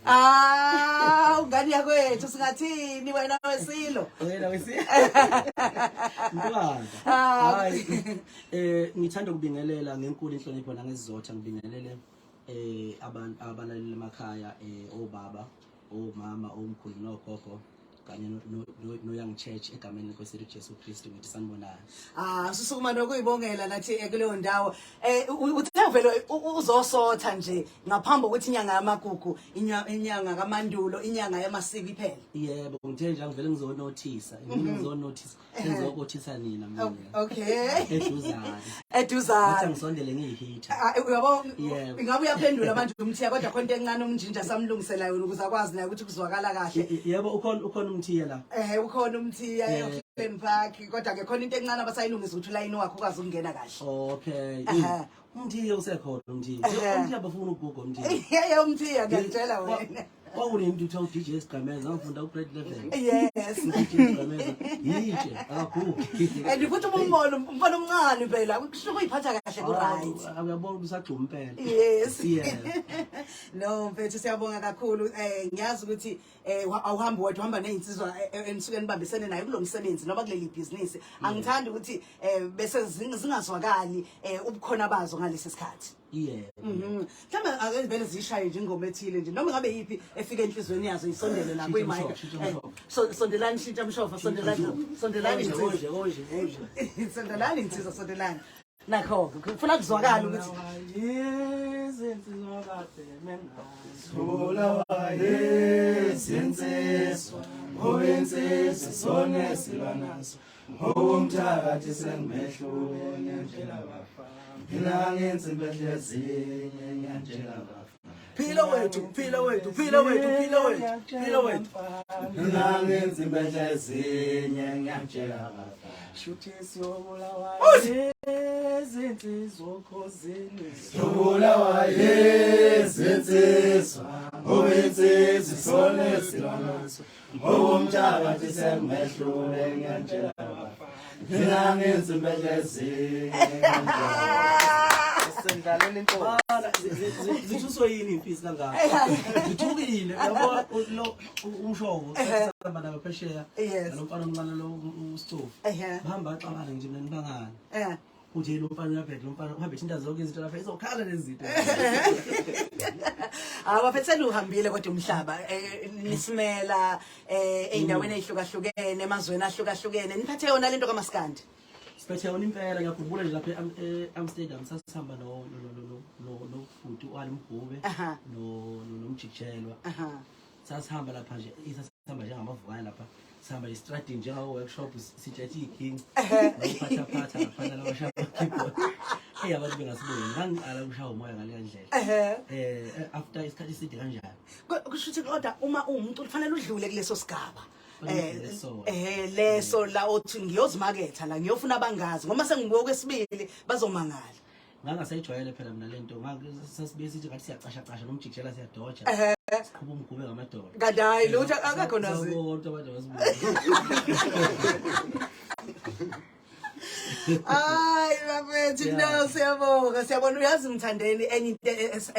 Ah, ungane yakwethu singathini wena wesilo? Wena wesilo. Mntwana. Ah. Hayi. Ngithanda ukubingelela ngenkulu inhlonipho nangesizotha, ngibingelele abantu abalaleli emakhaya, obaba, omama, omkhulu nogogo kanye no Young Church, egameni lenkosi yethu Jesu Kristu ngithi sanibonani. Ah, susukuma nokuyibongela nathi kuleyo ndawo. Uthe vele uzosotha nje ngaphambi kokuthi inyanga yamagugu, inyanga kaMandulo, inyanga yamasiko iphele. Yebo, ngithe nje angivele ngizonothisa, ngizonothisa, sengizokothisa nina mina. Eduzane. Eduzane. Ngathi angisondele ngiyihitha. Ah, uyabo, Yebo. ingabe uyaphendula manje uMthiya, kodwa khona into encane umnjinja samlungisela yona ukuze akwazi naye ukuthi kuzwakala kahle. Yebo, ukhona uMthiya la. Ukhona uMthiya e-Auckland Park, kodwa ke khona into encane abasayilungisa ukuthi ulayini wakhe ukwazi ukungena kahle. Okay. UMthiya usekhona uMthiya. UMthiya bafuna ugugo uMthiya. Yeye uMthiya, ngiyakutshela wena. Kwakunento kuthiwa u-DJ Sigqemeza, ngifunda u-grade 11. U-DJ Sigqemeza yitshe, akagugi. And futhi uma umbona umfana omncane phela kusuke uyiphatha kahle, ku right. Ah, uyabona ukuthi usagxuma impela. Yes. Yeah. No mfethu, siyabonga kakhulu. Ngiyazi ukuthi awuhambi wedwa, uhamba nezinsizwa enisuke nibambisene nayo kulomsebenzi noma kuleli business. Angithandi ukuthi bese zingazwakali ubukhona bazo ngalesi sikhathi. Yeah. Mhlawumbe ake vele zishaye nje ingoma ethile nje, noma ngabe yipi efika enhlizweni yazo, isondele la Shintsha kwi mic. umshova, shintsha umshova. So sondelani, shintsha mshova, sondelani, sondelani Konje, insizwa. konje, konje, konje. Sondelani insizwa, sondelani. Nakho kufuna kuzwakala ukuthi Bulawa yizinsizwa, ngoba sone silwa naso, ngoba sengimehlule, ngiyantshela bafa, mina ngensimbi ehlezinye, ngiyantshela bafa. Phila wethu, phila wethu, phila wethu, phila wethu, phila wethu. Mina ngensimbi ehlezinye, ngiyantshela bafa. Shuthi siyobulawa izinsizwa okhozini. Siyobulawa yizinsizwa, ngoba insizwa sone silwa naso, ngoba sengimehlule, ngiyantshela bafa, mina ngensimbi ehlezinye, ngiyantshela. Sendlalela intombi. Bana, zithuswe yini impisi kangaka? Zithukile, yabo lo umshovo sihamba nayo phesheya. Nalo mfana omncane lo uStofu. Bahamba baxabana nje, mina nibangani. Uthi lo mfana uyabheka, lo mfana uhambe ethinta zonke izinto lapha, izokhala lezi zinto. Hawu bafethu, seluhambile kodwa umhlaba, nisimela ey'ndaweni ey'hlukahlukene, emazweni ahlukahlukene, niphathe yona lento kamaskandi. Siphethe yona impela. Ngiyakhumbula nje lapha e-Amsterdam sasihamba nobhuti u-Ali Mgube noMjikijelwa. Sasihamba lapha nje, sasihamba njengamavukane lapha, sihamba estradini njengako-workshop, sitshethe iy'ginci nokuphathaphatha laphana labashaya ama-keyboard. Eyi, abantu bengasiboni, ngangiqala ukushaya umoya ngaleya ndlela after isikhathi eside kanjani. Kusho ukuthi kodwa uma uwumuntu kufanele udlule kuleso sigaba. Kufanele udlule sona. Leso la othi ngiyozimaketha la, ngiyofuna abangazi, ngoba sengibuka okwesibili bazomangala. Ngangasayijwayele phela mina lento, sasibuye sithi ngathi siyacashacasha nomjikijela, siyadoja, siqhuba umgube ngamadolo. Kanti hayi lutho, akekho nazi. Bonke abantu abasibuka. Hayi bafethu, no, siyabonga, siyabona. Uyazi Mthandeni, enye into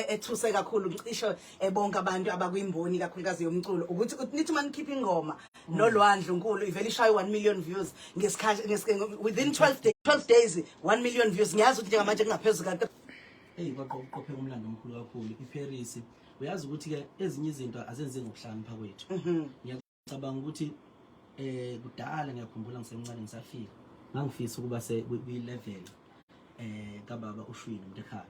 ethuse kakhulu cisho bonke abantu abakwimboni, kakhulukazi yomculo, ukuthi nithi uma nikhipha ingoma noLwandle Nkulu, ivele ishaye 1 million views ngesikhathi within 12 days, 12 days 1 million views. Ngiyazi ukuthi njengamanje kungaphezulu ka Eyi, kwaqopheka umlando omkhulu kakhulu iParis. Uyazi ukuthi-ke ezinye izinto azenziwe ngokuhlakanipha kwethu. Ngiyacabanga ukuthi kudala, ngiyakhumbula ngisemncane, ngisafika, ngangifisa ukuba se kwi-level kababa uShwini umuntu ekhaya,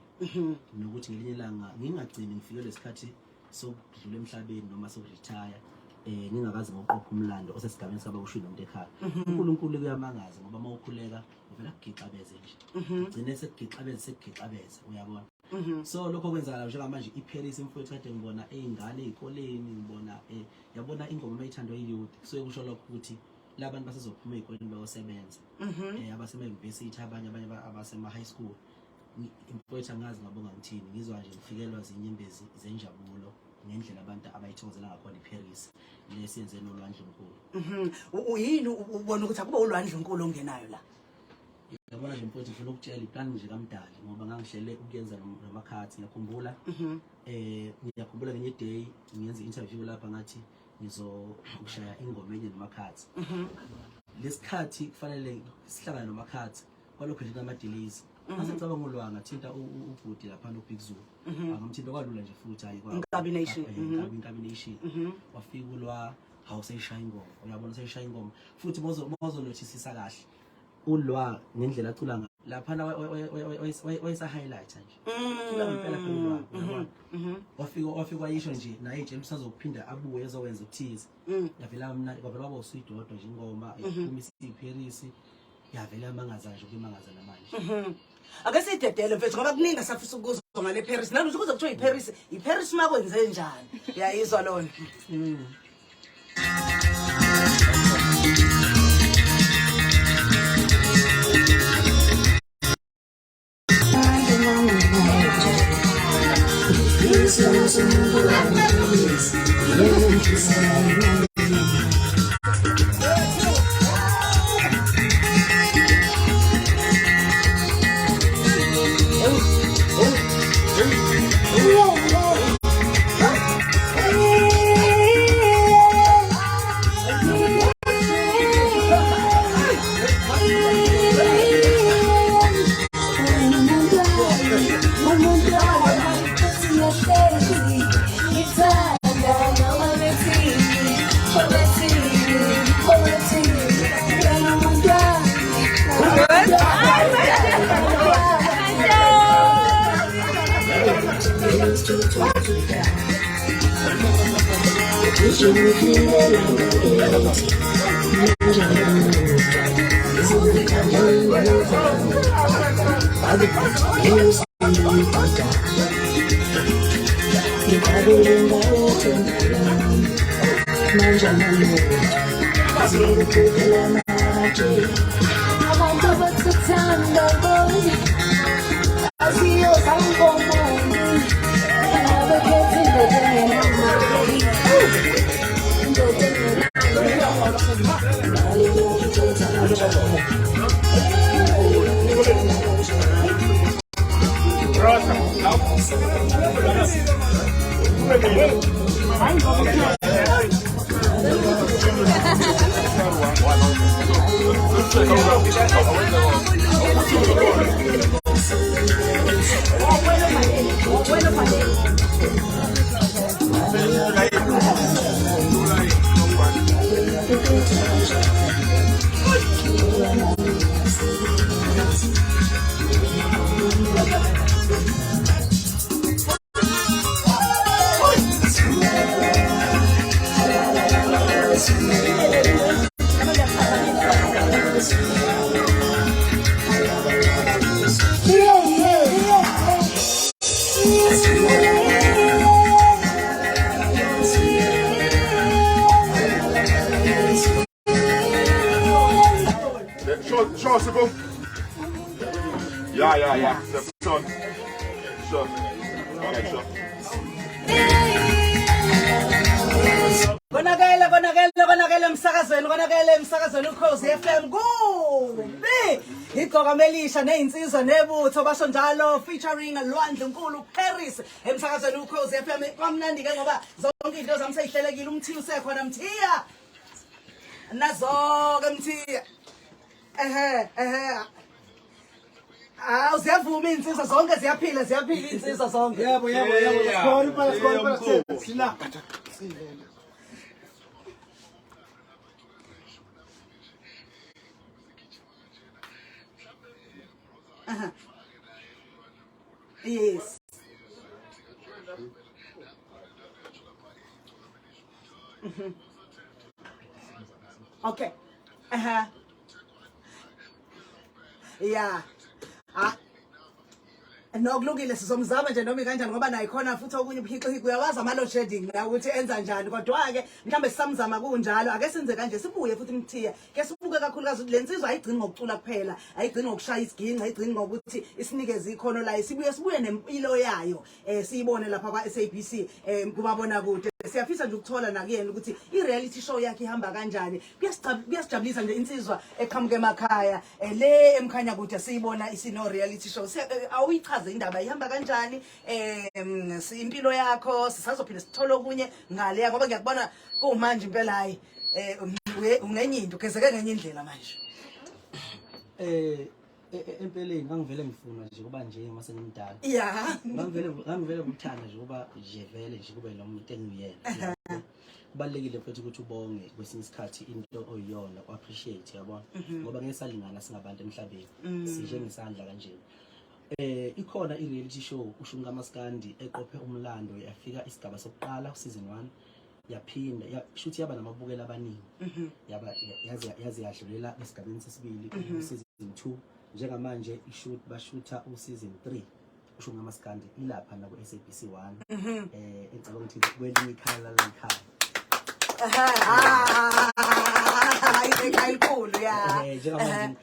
nokuthi ngelinye ilanga ngingagcini ngifike lesikhathi sokudlula emhlabeni noma sokuretire ngingakaze ngoqopha umlando osesigabeni sababa uShwini umuntu ekhaya. UNkulunkulu kuyamangaza, ngoba uma ukhuleka uvela kugixabeze nje, ugcine sekugixabeze, sekugixabeze, uyabona. So lokho kwenzakala njengamanje iParis mfowethu, kade ngibona ey'ngane ey'koleni, ngibona yabona ingoma uma ithandwa i-youth, kusuke kusho lokho ukuthi labantu basezophuma ey'koleni bayosebenza, abasema-university, abanye abasema-high school. Mfowethu, angazi ngabonga ngithini, ngizwa nje ngifikelwa zinyembezi zenjabulo ngendlela abantu abayithokozela ngakhona iParis lesiyenze noLwandle Nkulu. Uyini ubona ukuthi akuba uLwandle Nkulu ongenayo la? Yabona nje mfowethu, ngifuna ukutshela iplan nje kamdali ngoba ngangihlele ukuyenza noMakhathi, ngiyakhumbula. Ngiyakhumbula ngenye day ngiyenza interview lapha, ngathi ngizokushaya ingoma enye noMakhathi. Lesikhathi kufanele sihlangane noMakhathi, kwalokho nje nama-delays. Ngase ngicabanga ulwa ngathinta ubhuti laphana, uBig Zulu. Angamthinta kwalula nje futhi, hayi Inkabi Nation. Inkabi Nation. Wafika ulwa, hawu, seyishaya ingoma, uyabona, seyishaya ingoma futhi. Mozonothisisa kahle ulwa ngendlela acula ngayo laphana, wayesa-highlighter nje, cula ngempela phela ulwa, uyabona. Wafika wayisho nje naye nje usazokuphinda abuye ezokwenza okuthize. Yavela mna, kwavela kwaba uswidi wodwa nje ingoma, yaphuma isiParis, yavela yamangaza nje, kuyimangaza namanje. Ake siyidedele mfethu, ngoba kuningi asafisa ukuzwa ngale Paris. Nami kuze kuthiwa iParis, iParis makwenze njani? Uyayizwa lona. Abantu bakuthanda bona aziyo zankomo abakhethe indoda engenamali, indoda engenamali, imali yokuchitha kanjani, imali yokuchitha kanjani. Yeah, yeah, yeah. Sure, sure, Sipho. Yeah. Sure. Sure. Okay, sure. Konakele, konakele, konakele emsakazweni, konakele emsakazweni Ukhozi FM. Kubi igqoka elisha nezinsizwa nebutho, basho njalo, featuring Lwandle Nkulu Paris emsakazweni Ukhozi FM. Kwamnandi ke ngoba zonke izinto zami seyihlelekile, umthiya usekhona, Mthiya. Nazo ke Mthiya. Ehe, ehe. Hawu, ziyavuma izinsizwa zonke, ziyaphila, ziyaphila izinsizwa zonke. Yebo, sikhona impela, sikhona impela, sila. Yes. Okay. Yeah. Ah. No, kulungile, sizomzama nje noma kanjani ngoba naye khona futhi okunye ubuhixihixi, uyawazi ama load shedding la ukuthi enza njani, kodwa ke mhlambe sisamzama kunjalo. Ake senze kanje, sibuye futhi Mthiya ke sibuke. sibuke kakhulukazi ukuthi le nsizwa ayigcini ngokucula kuphela, ayigcini ngokushaya isiginci, ayigcini ngokuthi isinikeze ikhono layo, sibuye sibuye nempilo yayo siyibone lapha kwa SABC kumabona kude. Siyafisa nje ukuthola nakuyena ukuthi i-reality show yakhe ihamba kanjani. Kuyasijabulisa nje insizwa eqhamuka emakhaya le emkhanya kude siyibona isino reality show. Awuyichaze indaba ihamba kanjani, impilo yakho, sisazophinde sithole okunye ngale, ngoba ngiyakubona kumanje impela, hayi, ungenye into, ugezeke ngenye indlela manje. Empeleni ngangivele ngifuna nje kuba nje uma sengimdala. Ngangivele ngikuthanda nje kuba nje vele nje kube lo muntu engiyena. Kubalulekile futhi ukuthi ubonge kwesinye isikhathi into oyiyona, u-appreciate, yabona, ngoba ngeke salingana singabantu emhlabeni, sinjengesandla kanje. Ikhona i-reality show uShuni kaMaskandi eqophe umlando, yafika isigaba sokuqala, season 1, yaphinda shuthi yaba namabukela abaningi, yaba yaze yadlulela esigabeni sesibili, season 2. Njengamanje ishoot, bashutha u-season 3 uShuni kaMaskandi, ilapha naku SABC 1. Ngicabanga ukuthi kwelinye ikhaya la ekhaya. Hayi, ekhaya elikhulu, ya. Njengamanje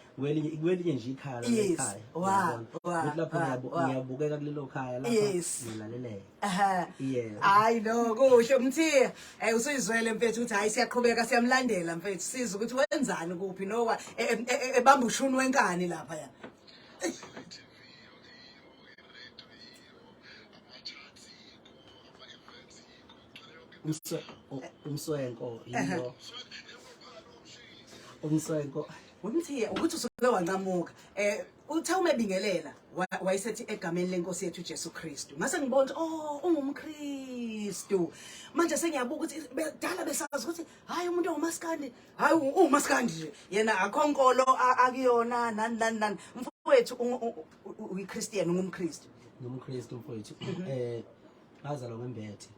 kwelinye nje ikhaya la ekhaya. Ukuthi lapho ngiyabukeka kulelo khaya lapha, ngilaleleka. Yeah. Hayi no, kuhle Mthiya. Usuyizwele mfethu ukuthi hayi, siyaqhubeka siyamlandela mfethu, siza ukuthi wenzani kuphi nowa ebamba ushuni wenkani lapha ya. Umswenko yiyo umswenko. Umthiya, ukuthi usuke wanqamuka. Uthe uma ebingelela wayesethi egameni lenkosi yethu Jesu Kristu. Ngase ngibona ukuthi oh, ungumKristu. Manje sengiyabuka ukuthi bedala besazi ukuthi hayi, umuntu ongumaskandi, hayi, umaskandi nje. Yena akho nkolo akuyona, nani nani nani. Mfowethu, uyiChristian, ungumKristu? NgumKristu mfowethu. Ngazalwa ngembethe.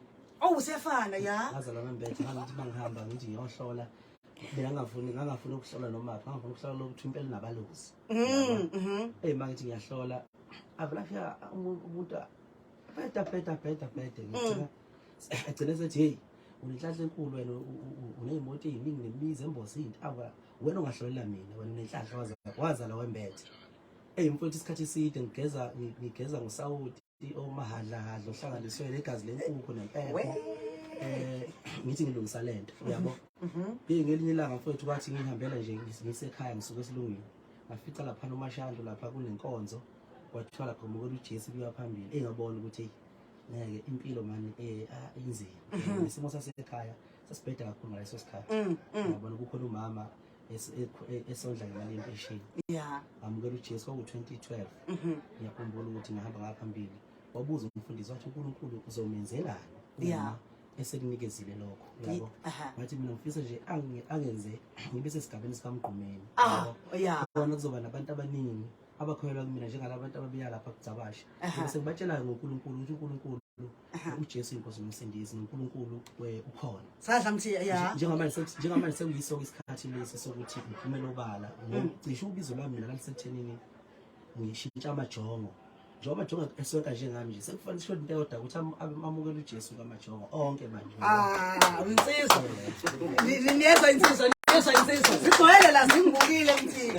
Oh, usiyafana ya. Ngazalwa ngembethe, ngangithi mangihamba ngithi ngiyohlola. Mina ngangafuni ukuhlola noma phi, ngangafuna ukuhlola lokuthi impela nabalozi. Mangithi ngiyahlola, avela afika umuntu bheda bheda bheda bheda, ngigcina agcine sethi, hey, unenhlanhla enkulu wena, uney'moto ey'ningi nemizi emboze iy'ntaba, wena ungahlolela mina, wena unenhlanhla, wazalwa wembethe. Eyi mfowethu, isikhathi eside ngigeza ngosawoti omahadlahadla ohlanganiswe negazi lenkukhu nempepho, ngithi ngilungisa lento, uyabo. Hey, ngelinye ilanga mfowethu, kwathi ngihambela nje ngisekhaya, ngisuke esilungwini, ngafica laphana uMashandu lapha kunenkonzo, kwathiwa lapha kumukela uJesu kuya phambili. Engabona ukuthi hey, ngeke impilo mani, inzima. Nesimo sasekhaya sasibheda kakhulu ngaleso sikhathi. Ngabona kukhona umama esondla ngemali yempesheni. Ngamukela uJesu, kwaku-2012. Ngiyakhumbula ukuthi ngihamba ngaphambili, wabuza umfundisi wathi, uNkulunkulu uzomenzelani uma esekunikezile lokho, uyabo? Ngathi mina ngifisa nje angenze ngibe sesigabeni sikaMgqumeni. Yabo? Khona kuzoba nabantu abaningi abakholelwa kumina njengalabantu ababeya lapha kuGcabashe. Bese ngibatshela ngoNkulunkulu ukuthi uNkulunkulu, uJesu inkosi nomsindisi, noNkulunkulu ukhona. Sadla Mthiya, ya. Njengamanje sekuyiso isikhathi lesi sokuthi ngiphumele obala, ngoba cishe ubizo lwami mina lalisekuthenini ngishintsha amajongo, njengoba amajongo esonka njengami nje, sekufanele sisho into eyodwa ukuthi amukele uJesu kamajongo onke manje. Ah, insizwa. Niyezwa insizwa, niyezwa insizwa. Zigcwele la, zingibukile Mthiya.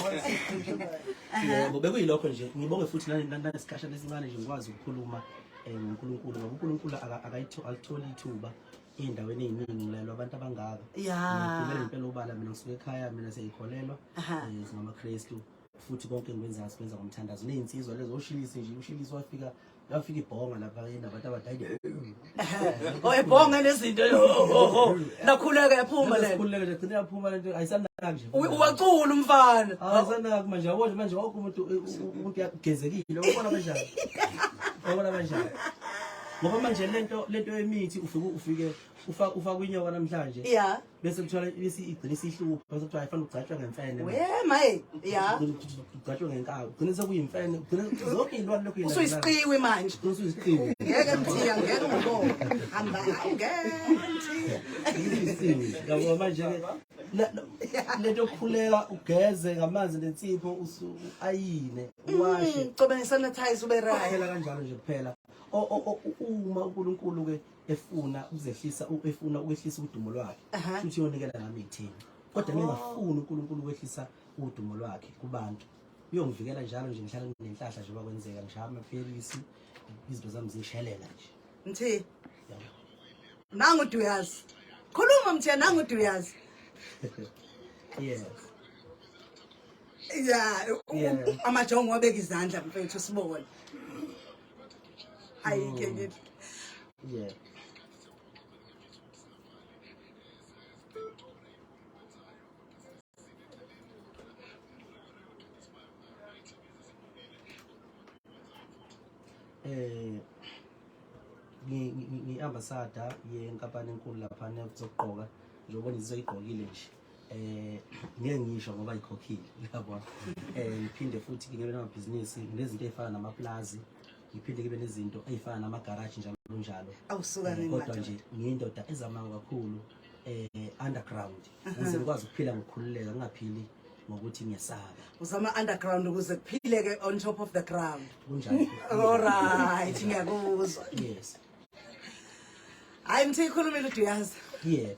Yebo, bekuyilokho nje. Ngibonge futhi nanesikhashana esincane nje ngikwazi ukukhuluma ngoNkulunkulu, ngoba uNkulunkulu alitholi ithuba ey'ndaweni ey'ningi, ngilalelwa abantu abangaka. Ngiphumele ngempela obala, mina ngisuke ekhaya, mina siyayikholelwa, singamaKristu futhi konke engikwenzayo sikwenza ngomthandazo. Ney'nsizwa lezo oshilisi nje, ushilisi wafika, yafika ibhonga lapha enabantu abadala. Oh, ebhonga nezinto yo ho ho. Nakhuleka yaphuma le. Sikhululeke nje, gcina yaphuma lento, ayisanaki nje. Uwacula umfana. Ayisanaki manje, yabo manje wonke umuntu uyagezekile, ubona kanjani? Ubona kanjani? Ngoba manje lento yemithi ufike ufaka inyoka namhlanje. Bese kuthiwa bese igcina isihlupha, bese kuthiwa ayifanele ugcatshwe ngemfene. We maye, ya. Ugcatshwe ngenkawu. Ugcina sekuyimfene, ugcina zonke izilwane lokhu. Usuyisiqiwi manje. Usuyisiqiwi. Ngeke Mthiya, ngeke ngibonge. Hamba, ngeke Mthiya. Usuyisiqiwi. Yabo manje ke lento yokukhuleka ugeze ngamanzi nensipho, ayine, uwashe. Cobe ngesanitize ube right. Kuphela kanjalo nje kuphela. Uma uNkulunkulu ke efuna ukuzehlisa, efuna ukwehlisa udumo lwakhe, futhi uyonikela ngami ithini. Kodwa ngingafuni uNkulunkulu ukwehlisa udumo lwakhe kubantu. Uyongivikela njalo nje, ngihlala nginenhlahla njengoba kwenzeka, ngishaya amaphilisi, izinto zami zishelela nje. Mthi. Yabo. Nangu Duyazi. Khuluma Mthiya, nangu Duyazi. Yes. Yeah, Yeah. amajongo wabeka izandla mfethu sibone. Ayike ngithi. Yeah. Eh ngi-ambassador yenkampani enkulu lapha nezokugqoka, njengoba nizoyigqokile nje, ngeke ngisho ngoba ikhokhile, yabona. Ngiphinde futhi ngibe namabhizinisi, nginezinto ey'fana namaplazi, ngiphinde ngibe nezinto ey'fana namagaraji, njalo njalo. Awusuka Kodwa nini? nje ngiyindoda ezamayo kakhulu underground ukuze ngikwazi ukuphila ngokukhululeka, ngingaphili ngokuthi ngiyesaba. Uzama underground ukuze kuphileke on top of the ground. Kunjani? All right, ngiyakuzwa. Yes. Hayi Mthi, ikhulumile uDuyazi. Yeah,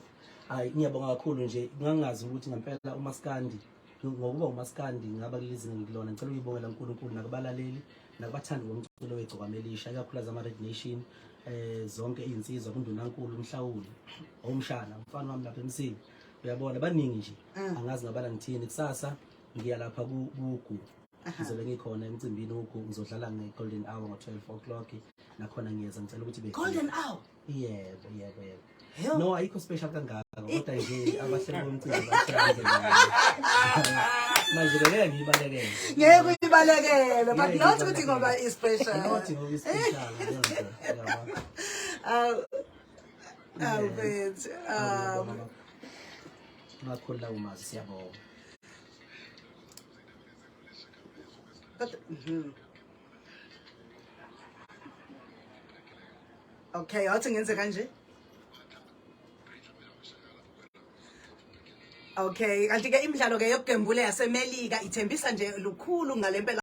hayi, ngiyabonga kakhulu nje. Ngangazi ukuthi ngempela umaskandi, ngokuba umaskandi ngaba kulezi zinga ngikulona. Ngicela ukuyibongela uNkulunkulu nakubalaleli nakubathandi bomculo wegcokama elisha, ikakhulukazi ama-Red Nation, zonke iy'nsizwa kundunankulu umhlawuli omshana umfana wami lapha emsini, uyabona, baningi nje. Angazi ngabala ngithini. Kusasa ngiya lapha kugu, ngizobe ngikhona emcimbini ugu, ngizodlala nge-golden hour ngo-12 o'clock. Nakhona ngiyeza, ngicela ukuthi Golden hour. Yebo, yebo, yebo. Yo. No, ayikho special kangaka, kodwa nje abahleli bomcimbi bahleli manje ke ngeke ngiyibalekele. Ngeke uyibalekele, but Ngeke not ukuthi ngiyibalekele. ngoba i-special. Not ngoba i-special, leyo nto, yabo. Awu. Awu mfethu. Awu. Ngiyabonga kakhulu lawo mazwi, siyabonga. Kodwa. Okay, awuthi ngenze kanje. Okay, kanti ke imidlalo ke yokugembula yaseMelika ithembisa nje lukhulu ngalempela.